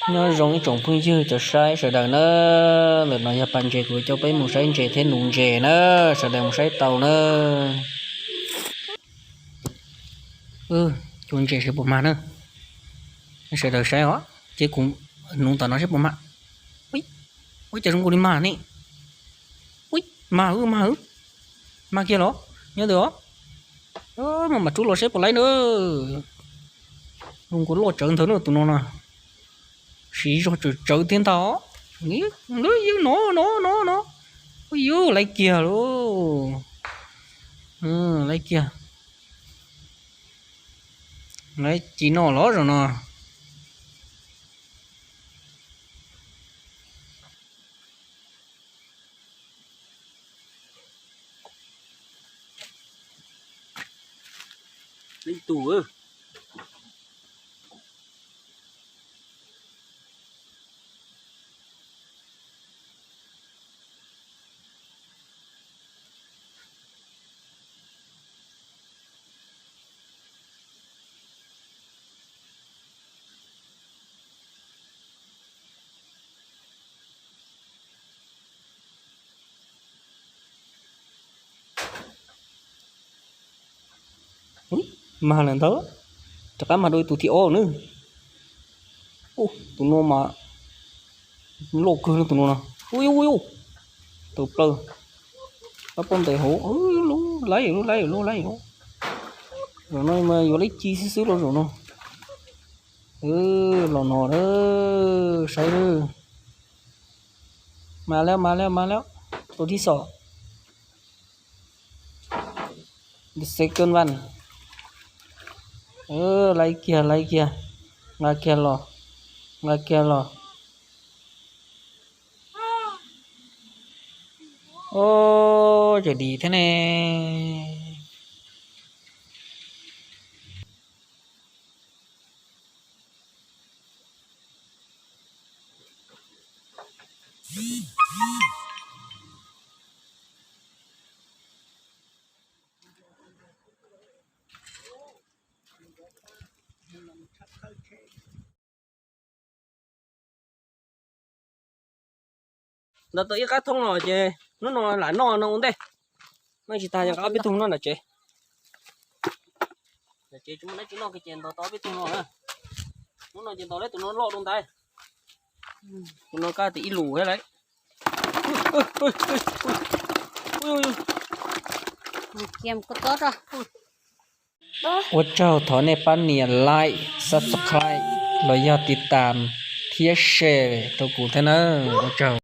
Nyob zoo ib tsoom phooj ywg cov saib sawv daws na, ntawm no yog pas ntses kuv coj peb mus saib ntses thiab nuv ntses na, sawv daws mus saib tau na. Cua ntses seb puas mag na, sawv daws saib os, ces kuv nuv tom no seb puas mag. Ua cas zoo nkaus li mag ne. Ui, mag, mag, mag kiag los, nyob ntawd os. Mas mam rub los seb puas laib na. Zoo nkaus loj tsawv ntawd na tus no na. Siv zog tsawv tsawv thiab ntag. Ywg no no no no. Ui yug, laib kiag lauj. Laib kiag. Laib ci noj los zaum no. Leej tug. Mag lawm ntag, rov qab mag dua ib tug thib ob na. Tus no mas loj kawg no, tus no no. Ui ui, tawm plaws, pab poj ntes hauv. Lub laib, lub laib, lub laib. Zaum no mas yuav laib ci xwb xwb los zaum no. Los no, saib. Mas lawm, mas lawm, mas lawm. Tus thib xom. The second one. Laib kiag, laib kiag. Nqa kiag los, nqa kiag los. Ov, ces dim thiab ne. Ntawd tau ib qab thooj los ces hnub no lam noj no ua ntej. Noj tsis tag ces nqa ob peb tug noj nram tsev. Nram tsev tsis muaj dab tsi noj ces ntaus tau ob peb tug no na. Hnub no ces ntaus lawm tus no loj dua ntawd. Tus no kaj tias ib lus thiab lawm. Ua tsaug, thov nej pab nias like, subscribe los yog tiv tas thiab share rau kuv thiab nawb. Ua tsaug.